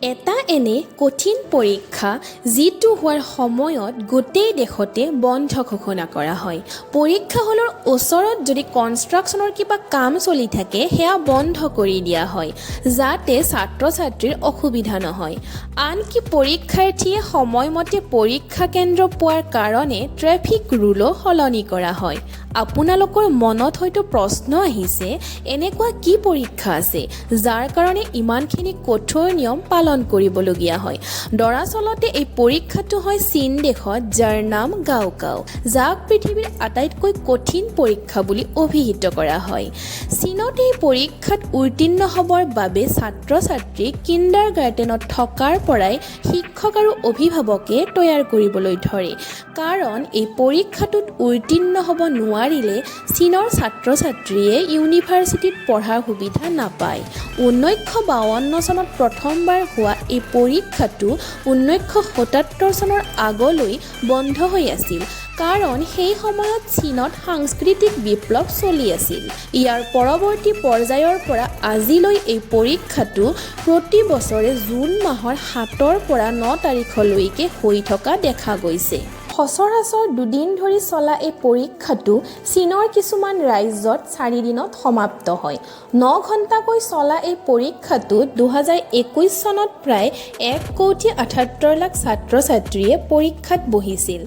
এটা এনে কঠিন পৰীক্ষা, যিটো হোৱাৰ সময়ত গোটেই দেশতে বন্ধ ঘোষণা কৰা হয়। পৰীক্ষা হলৰ ওচৰত যদি কনষ্ট্ৰাকশ্যনৰ কিবা কাম চলি থাকে, সেয়া বন্ধ কৰি দিয়া হয়, যাতে ছাত্ৰ ছাত্ৰীৰ অসুবিধা নহয়। আনকি পৰীক্ষাৰ্থীয়ে সময়মতে পৰীক্ষা কেন্দ্ৰ পোৱাৰ কাৰণে ট্ৰেফিক ৰুলো সলনি কৰা হয়। আপোনালোকৰ মনত হয়তো প্ৰশ্ন আহিছে, এনেকুৱা কি পৰীক্ষা আছে যাৰ কাৰণে ইমানখিনি কঠোৰ নিয়ম পালন কৰিবলগীয়া হয়? দৰাচলতে এই পৰীক্ষাটো হয় চীন দেশত, যাৰ নাম গাওকাও, যাক পৃথিৱীৰ আটাইতকৈ কঠিন পৰীক্ষা বুলি অভিহিত কৰা হয়। চীনত এই পৰীক্ষাত উত্তীৰ্ণ হ'বৰ বাবে ছাত্ৰ ছাত্ৰীক কিণ্ডাৰ গাৰ্টেনত থকাৰ পৰাই শিক্ষক আৰু অভিভাৱকে তৈয়াৰ কৰিবলৈ ধৰে। কাৰণ এই পৰীক্ষাটোত উত্তীৰ্ণ হ'ব নোৱাৰিলে চীনৰ ছাত্ৰ ছাত্ৰীয়ে ইউনিভাৰ্চিটিত পঢ়াৰ সুবিধা নাপায়। 1952 চনত প্ৰথমবাৰ হোৱা এই পৰীক্ষাটো 1977 চনৰ আগলৈ বন্ধ হৈ আছিল, কাৰণ সেই সময়ত চীনত সাংস্কৃতিক বিপ্লৱ চলি আছিল। ইয়াৰ পৰৱৰ্তী পৰ্যায়ৰ পৰা আজিলৈ এই পৰীক্ষাটো প্ৰতি বছৰে জুন মাহৰ 7ৰ পৰা 9 তাৰিখলৈকে হৈ থকা দেখা গৈছে। সচৰাচৰ 2 দিন ধৰি চলা এই পৰীক্ষাটো চীনৰ কিছুমান ৰাজ্যত 4 দিনত সমাপ্ত হয়। 9 ঘণ্টাকৈ চলা এই পৰীক্ষাটোত 2021 চনত প্ৰায় 1 কোটি 78 লাখ ছাত্ৰ ছাত্ৰীয়ে পৰীক্ষাত বহিছিল।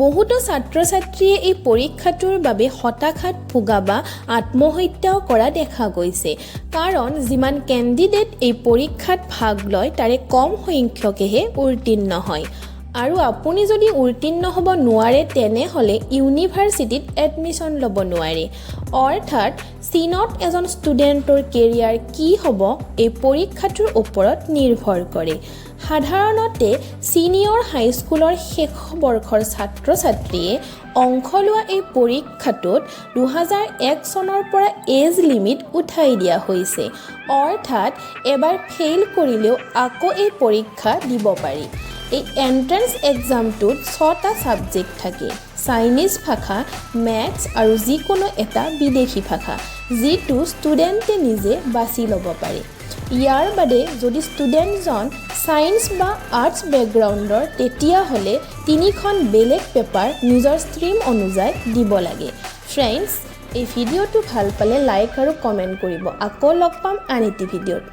বহুতো ছাত্ৰ ছাত্ৰীয়ে এই পৰীক্ষাটোৰ বাবে হতাশাত ভোগা বা আত্মহত্যাও কৰা দেখা গৈছে। কাৰণ যিমান কেণ্ডিডেট এই পৰীক্ষাত ভাগ লয়, তাৰে কম সংখ্যকেহে উত্তীৰ্ণ হয়। আৰু আপুনি যদি উত্তীৰ্ণ হ'ব নোৱাৰে, তেনেহ'লে ইউনিভাৰ্চিটিত এডমিশ্যন ল'ব নোৱাৰে। অৰ্থাৎ চীনত এজন ষ্টুডেণ্টৰ কেৰিয়াৰ কি হ'ব, এই পৰীক্ষাটোৰ ওপৰত নিৰ্ভৰ কৰে। সাধাৰণতে ছিনিয়ৰ হাইস্কুলৰ শেষ বৰ্ষৰ ছাত্ৰ ছাত্ৰীয়ে অংশ লোৱা এই পৰীক্ষাটোত 2001 চনৰ পৰা এজ লিমিট উঠাই দিয়া হৈছে। অৰ্থাৎ এবাৰ ফেইল কৰিলেও আকৌ এই পৰীক্ষা দিব পাৰি। এই এণ্ট্ৰেঞ্চ এক্সামটোত ছটা ছাবজেক্ট থাকে: চাইনিজ ভাষা, মেথছ আৰু যিকোনো এটা বিদেশী ভাষা, যিটো ষ্টুডেণ্টে নিজে বাছি ল'ব পাৰে। ইয়াৰ বাদে যদি ষ্টুডেণ্টজন ছায়েন্স বা আৰ্টছ বেকগ্ৰাউণ্ডৰ, তেতিয়াহ'লে তিনিখন বেলেগ পেপাৰ নিজৰ ষ্ট্ৰীম অনুযায়ী দিব লাগে। ফ্ৰেণ্ডছ, এই ভিডিঅ'টো ভাল পালে লাইক আৰু কমেণ্ট কৰিব। আকৌ লগ পাম আন এটি ভিডিঅ'ত।